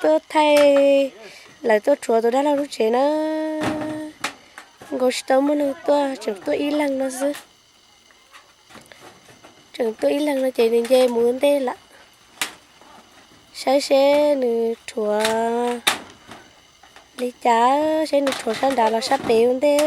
Tuaj thaij lawv tuaj rhuav tus dab laug lub tsev na. Nkaus tsis tau muaj neeg tuaj, tseem tuaj ib leeg no xwb. Tseem tuaj ib leeg no ces nws nce mus ua ntej lawm. Saib seb nws rhuav li cas, seb nws rhuav sab nrad los sab pem ua ntej.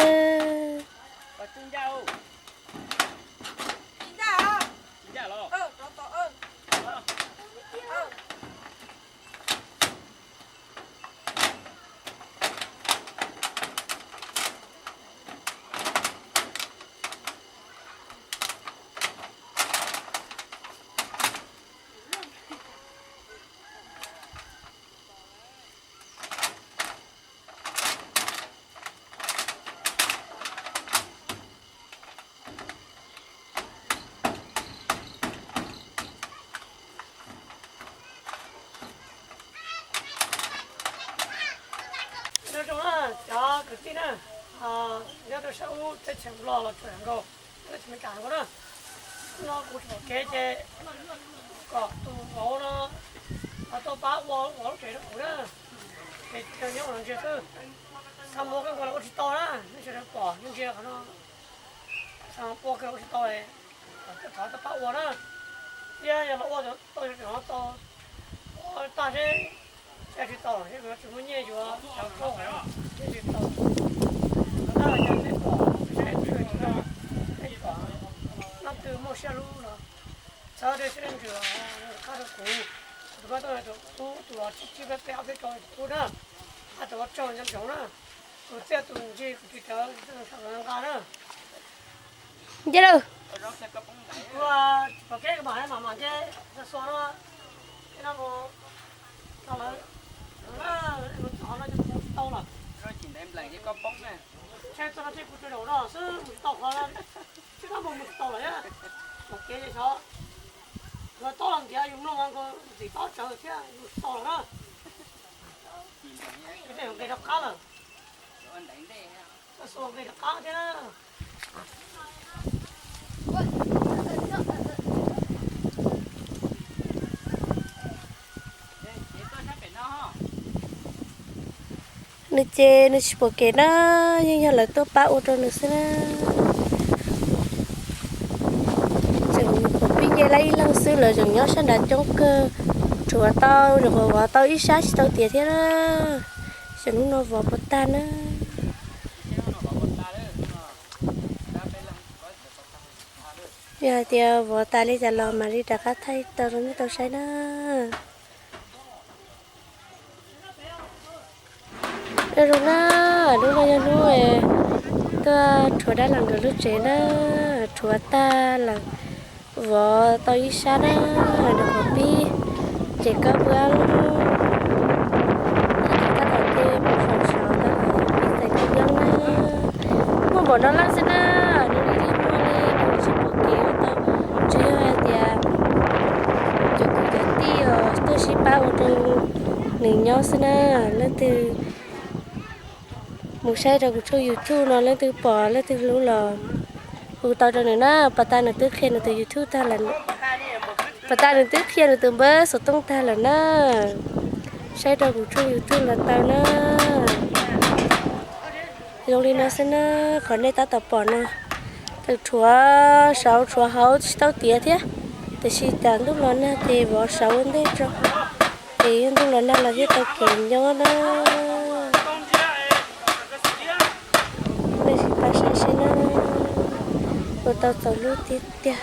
Nyob zoo na cov kwv tij na, nyob rau sab ub teb chaws Nplog los tseem nkaus, teb chaws Amelikas nkaus na. Hnub no kuv tsis pom kev ces kom tus vauv no los tuaj pab ua vauv lub tsev rau kuv na. Ces tsis tau nyob ua ntsia xwb, xav mus ua kawg nkaus los ua tsis tau na, nej sawv daws pom nej ntsia qhov no. Xav ua kawg ua tsis tau, kom tuaj thov tuaj pab ua na. Thiab yog los ua tau, tau tag seb, tsis tau seb tsis muaj nyiaj yuav cov khaub thiab tsis tau. Qhov no yog nej pom, seb nej pom, leej twg muaj siab hlub no, txhawb rau seb leej twg qab rau kuv, kuv tus pab tau tus tub tus los tsib tsib peb peb ob peb rau tus tub na, hab tus ua tsaug nco ntsoov na. Tus txiaj tus ntsig kuv tsis cawv, txiaj tus ntsig nqa na. Nce lawm. Ua, pom kev mam mam mam nce, xuas xuas no, no mus txog lawm, mus txog no ces mus tsis tau lawm. Ntshe txog no ces kuv tsuas zaum no xwb mus tsis tau qhov, tsis tau mus mus tsis tau lawm. Pom kev ces xyov, yog tob los ntiav yus mloog nkaus ntxim tob tsawv thiab mus tsis tau lawm na. Nqis rov qab lawm. Xuas nqis rov qab thiab na. Nws ces nws tsis pom kev na, yeej yog lawv tuaj pab ua rau nws xwb na. Tseem nyuam qhuav pib nce lawm ib leeg xwb, lawv tseem nyob sab nrad coob kawg. Rhuav tau, nyuam qhuav vov tau ib sab tsis tau tiav thiab na. Xyov hnub no vov puas tag na. Yog hais tias vov tas li cas los mam li rov qab thaij rau nej tau saib na. Zoo na, hnub no yog hnub tuaj rhuav dab laug nkawd lub tsev na, rhuav tag lawm, vov tau ib sab na, nyuam qhuav pib ces kab pab tab tom ces mus saum saud tab tom pib txais kab pab na. Muaj npaum no leej xwb na, nws li muaj li, nws tsis pom kev ua tau, tsuas yog hais tias cov kwv cov tij tuaj sib pab ua rau nws nyob xwb na. Leej twg mus saib rau kuv tshooj YouTube no leej twg pom leej twg hlub los hu tau rau nws na. Pas tas nws twb qhia nws tus YouTube tag lawm, pas tas nws twb qhia nws tus npawb xov tooj tag lawm na. Saib rau kuv tshooj YouTube los tau na. Zoo li no xwb na, qhov nej tab tom pom no, tseem rhuav saud rhuav hauv tsis tau tiav thiab, tiam sis tas ntuj los nag ces vov saud ua ntej tso, ces yog ntuj los nag los thiaj tau kev nyob na. Nej sim pab saib seb na, ua tau txaus hlub tiag tiag,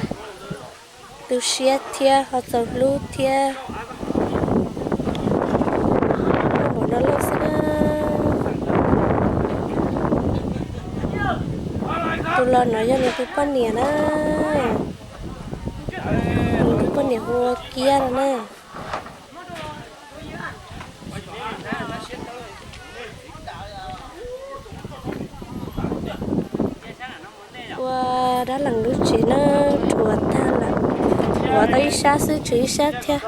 tu siab thiab ho txaus hlub thiab. Muaj npaum no leej xwb na. Tus los no yog nws tus poj niam na, nws tus poj niam hu ua Kiab no na. Ua dab laug lub tsev na, rhuav tag lawm, vov tau ib sab xwb tshuav ib sab thiab.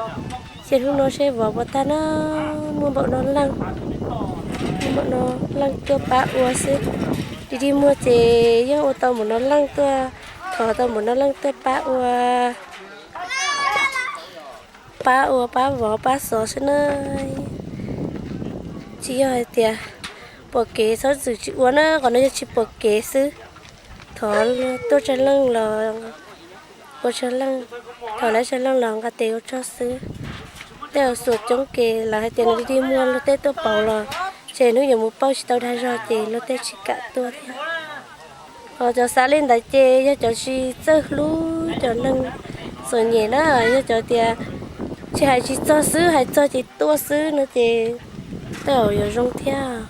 Ces hnub no seb vov puas tag na, muaj npaum no leej, muaj npaum no leej tuaj pab ua xwb. Dig dig muag ces yeej ua tau npaum no leej tuaj, thov tau npaum no leej tuaj pab ua, pab ua pab vov pab xov xwb na. Tsis yog hais tias pom kev txhob txwm tsis ua na, qhov no yog tsis pom kev xwb. Thov tuaj tsawg leej los ua tsawg leej, thov lawv tsawg leej los nqa tes ua tsaug xwb. Tej zaum xuam coob kev lawv hais tias nws dig dig muag luag tej tuaj pauv los ces hnub yuav mus pauj tsis tau dag zog ces luag tej tsis kam tuaj thiab. Ho cov xav li ntawd ces yog cov tsis txawj hlub cov neeg txom nyem na, yog cov tias tsis hais tsis txog xwb, hais txog ces tuaj xwb no ces tej zaum yuav zoo thiab.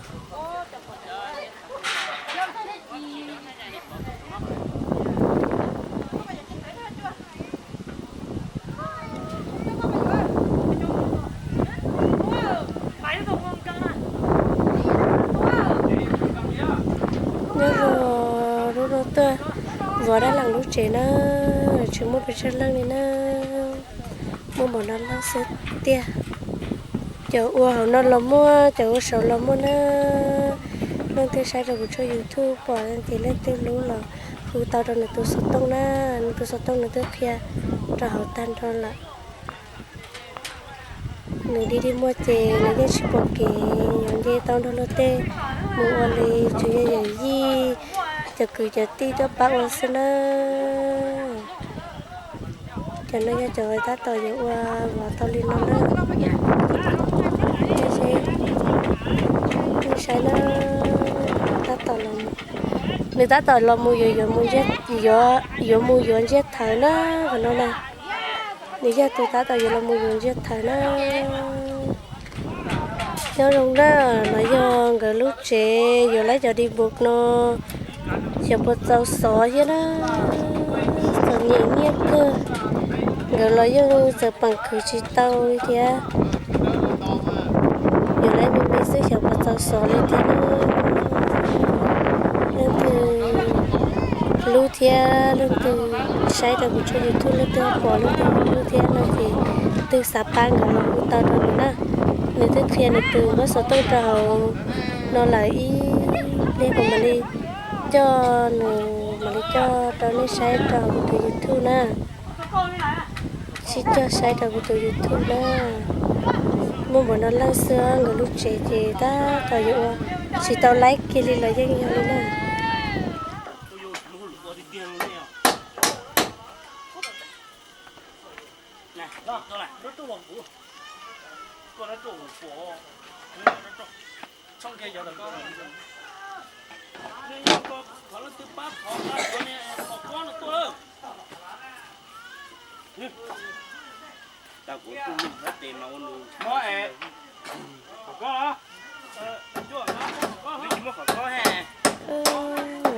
Nyob zoo, lub no tuaj vov dab laug lub tsev na, tsis muaj pes tsawg leej li na, muaj npaum no leej xwb tiag. Cov ua hauv no los muaj, cov ua saud los muaj na. Leej twg saib rau kuv tshooj YouTube pom ces leej twg hlub los hu tau rau nws tus xov tooj na, nws tus xov tooj nws twb qhia rau hauv tag nrho lawm. Nws dig dig muag ces nws yeej tsis pom kev yuav nce tau nrog luag tej mus ua li, tsuas yog yawm yij, cov kwv cov tij tuaj pab ua xwb na. Cov no yog cov tab tom yuav ua vov tau li no na. Nej saib na, tab tom los, nws tab tom los mus yuav, yuav mus yuav ntsiag thawv na, qhov no na. Nws yog tus tab tom yuav los mus yuav ntsiag thawv na. Nyob zoo na, no yog nkawd lub tsev yuav laib cov di npus no, xyov puas txaus xov thiab na, txom nyem nyiaj kawg. Nkawd los yeej txawm peem khwv tsis tau li thiab. Yuav laib me me xwb xyov puas txaus xov li thiab na. Leej twg hlub thiab leej twg saib rau kuv tshooj YouTube, leej twg pom leej twg hlub thiab no ces leej twg xav pab nkawd los hu tau rau nws na. Nws twb qhia nws tus npawb xov tooj rau hauv no lawm, ib pliag kuv mam li coj nws, mam li coj rau nej saib rau kuv tus YouTube na. Sib cog saib rau kuv tus YouTube na. Muaj npaum no leej xwb, nkawd lub tsev ces tab tom yuav ua tsis tau laib kiag li los yeej yog li na.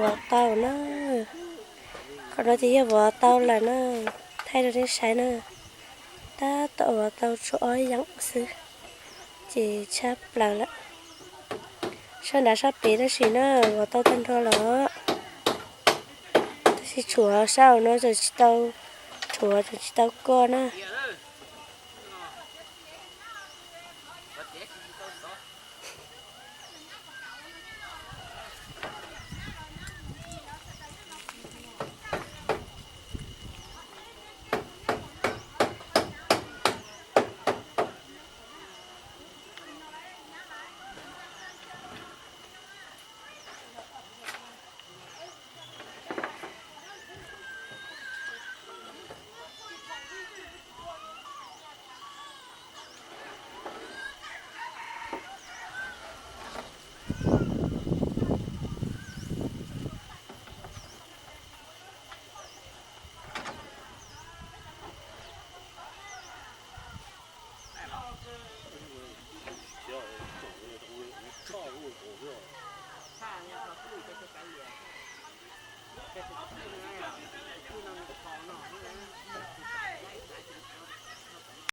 Vov tau na. Qhov no ces yog vov tau lawm na. Thaij rau nej saib na. Tab tom vov tau tshuav ob yaam xwb ces tshaj plaws lawm. Sab nrad sab pem tab sis na, vov tau tag nrho lawm. Tab sis tshuav sab hauv no tseem tsis tau, tshuav tseem tsis tau koj na.